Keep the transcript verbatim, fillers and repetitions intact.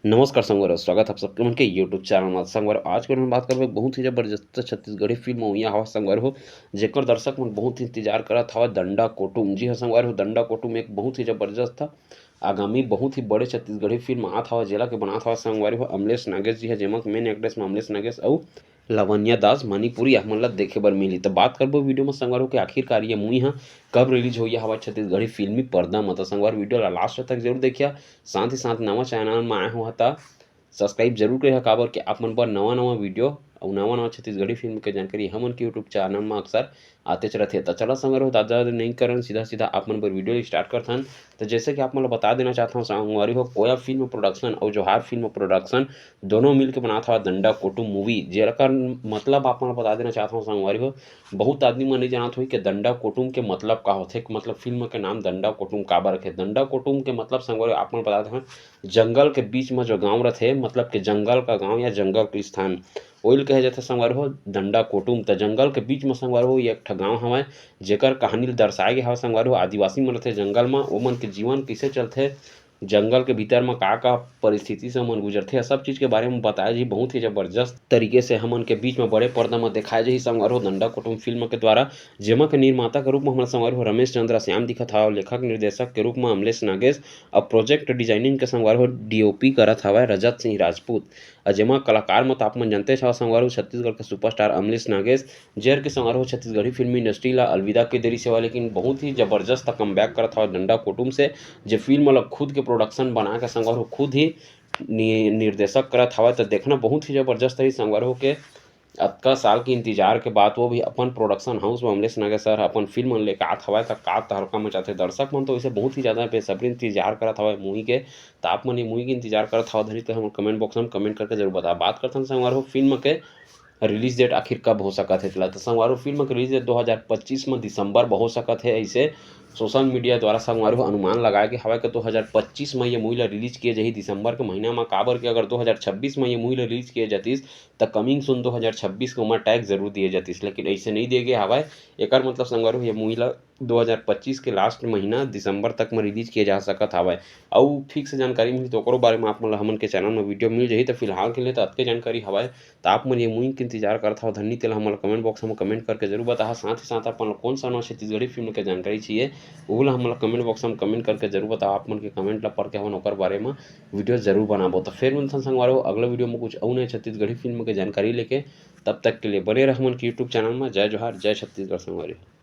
नमस्कार संगवारी हो, स्वागत आप सबके मन के YouTube चैनल में। संगवारी हो, आज के हम बात करबे बहुत ही जबरदस्त छत्तीसगढ़ी फिल्म हुई हवा संगवारी हो, जेकर दर्शक मन बहुत ही इंतजार करत हवा, दंडा कोटुम। जी हाँ संगवारी हो, दंडा कोटुम एक बहुत ही जबरदस्त आगामी बहुत ही बड़े छत्तीसगढ़ी फिल्म आत हवा, जेला के बनात हवा संगवारी हो अमलेश नागेश जी है, जेमा मेन एक्ट्रेस में अमलेश नागेश अउ लावण्या दास मणिपुरी आप मन ला देखे बर मिली। तो बात करबो वीडियो में संगवारी हो के आखिरकार ये मुई हा कब रिलीज होइया हवा छत्तीसगढ़ी फिल्मी पर्दा में। तो संगवारी वीडियो ला लास्ट तक जरूर देखिया, साथ ही साथ नवा चैनल में आए हो ता सब्सक्राइब जरूर करिहा, काबर कि आप मन बर नवा नवा वीडियो अउ नवा नवा छत्तीसगढ़ी फिल्म के जानकारी हमन के YouTube चैनल में अक्सर आतेच रथे। तो चला संगवारी हो, ज्यादा देर नहीं करन, सीधा सीधा आप मन बर वीडियो स्टार्ट करथन। तो जैसे कि आप मन ला बता देना चाहता हूँ संगवारी हो, कोया फिल्म प्रोडक्शन अउ जोहार फिल्म प्रोडक्शन दोनों मिल के बनात हवा दंडा कोटुम मूवी, जेकर मतलब आप मन ला बता देना चाहता हूँ संगवारी हो, बहुत आदमी मन नहीं जानत होही कि दंडा कोटुम के मतलब का होथे, मतलब फिल्म के नाम दंडा कोटुम काबर रखे। दंडा कोटुम के मतलब संगवारी हो आप मन बता देना, जंगल के बीच में जो गांव रथे, मतलब कि जंगल का गांव या जंगल के स्थान, ओइल कहे जाथे संगवारी हो दंडा कोटुम। त जंगल के बीच में संगवारी हो ये एक ठा गांव हवय, जेकर कहानी ल दर्शाए गे हवय संगवारी हो। आदिवासी मन रथे जंगल में, ओमन के जीवन कइसे चलथे, जंगल के भीतर में का-का परिस्थिति से ओमन गुजरथे, सब चीज के बारे में बताए जी बहुत ही जबरदस्त तरीके से हमन के बीच में बड़े पर्दा में दिखाए जाही संगवारी हो दंडा कुटुम फिल्म के द्वारा, जेमा के निर्माता के रूप में हमन संगवारी हो रमेश चंद्र श्याम दिखत हवय, लेखक निर्देशक के रूप में अमलेश नागेश, अउ प्रोजेक्ट डिजाइनिंग के संगवारी हो डीओपी करत हवय रजत सिंह राजपूत। अउ जेमा कलाकार में तो आप मन जानते हव संगवारी हो छत्तीसगढ़ के सुपरस्टार अमलेश नागेश, जेकर के संगवारी हो छत्तीसगढ़ी फिल्म इंडस्ट्री ला अलविदा के देरी सेवा, लेकिन बहुत ही जबरदस्त कमबैक करत हवय डंडा कुटुम से, जे फिल्म ला खुद के प्रोडक्शन बना के संगवारी हो खुद ही नि-, निर्देशक करत हवय। तो देखना बहुत ही जबरदस्त रही संगवारी हो के अतका साल के इंतजार के बाद वो भी अपन प्रोडक्शन हाउस में अमलेश नागेश सर अपन फिल्म लेके आत हवय, त का तहलका मचाथे। दर्शक मन तो इसे बहुत ही ज्यादा बेसब्री इंतजार करत हवय मूवी के। त आप मन ये मूवी के इंतजार करत हव धरी, तो हमर कमेंट बॉक्स में कमेंट करके जरूर बता। बात करथन संगवारी हो फिल्म के रिलीज डेट आखिर कब हो सकत हे तेला। तो संगवारी हो फिल्म के रिलीज डेट दो हज़ार पच्चीस में दिसंबर में हो सकत हे, ऐसे सोशल मीडिया द्वारा संगवारी हो अनुमान लगाए गे हवय कि दो हज़ार पच्चीस में ये मूवी ला रिलीज किए जाही दिसंबर के महीना में। काबर कि अगर दो हज़ार छब्बीस में ये मूवी ला रिलीज किए जातिस, त कमिंग सून दो हज़ार छब्बीस के ओमा टैग जरूर दिए जातिस, लेकिन ऐसे नहीं दिए गए हवय। एकर मतलब संगवारी हो ये मूवी ला दो हज़ार पच्चीस के लास्ट महीना दिसंबर तक में रिलीज किए जा सकत हवय। अउ फिक्स जानकारी मिलही तो ओकरो बारे में आप मन ला हमन के चैनल में वीडियो मिल जाही। तो फिलहाल के लिए तो अतके जानकारी हवय। तो आप मन ये मूवी के इंतजार करत हव धन्नी, तेला हमन ला कमेंट बॉक्स में कमेंट करके जरूर बताहा। साथ ही साथ आप मन ला कौन सा नवा छत्तीसगढ़ी फिल्म के जानकारी चाहिए, वो ला हमन ला कमेंट बॉक्स में कमेंट करके जरूर बताहा। आप मन के कमेंट ला पढ़ के हमन ओकर बारे में वीडियो जरूर बनाबो। तो फिर मिलथन संगवारी हो अगला वीडियो में कुछ अउ नए छत्तीसगढ़ी फिल्म के जानकारी लेके। तब तक के लिए बने रह हमन के YouTube चैनल में। जय जोहार, जय छत्तीसगढ़ संगवारी हो।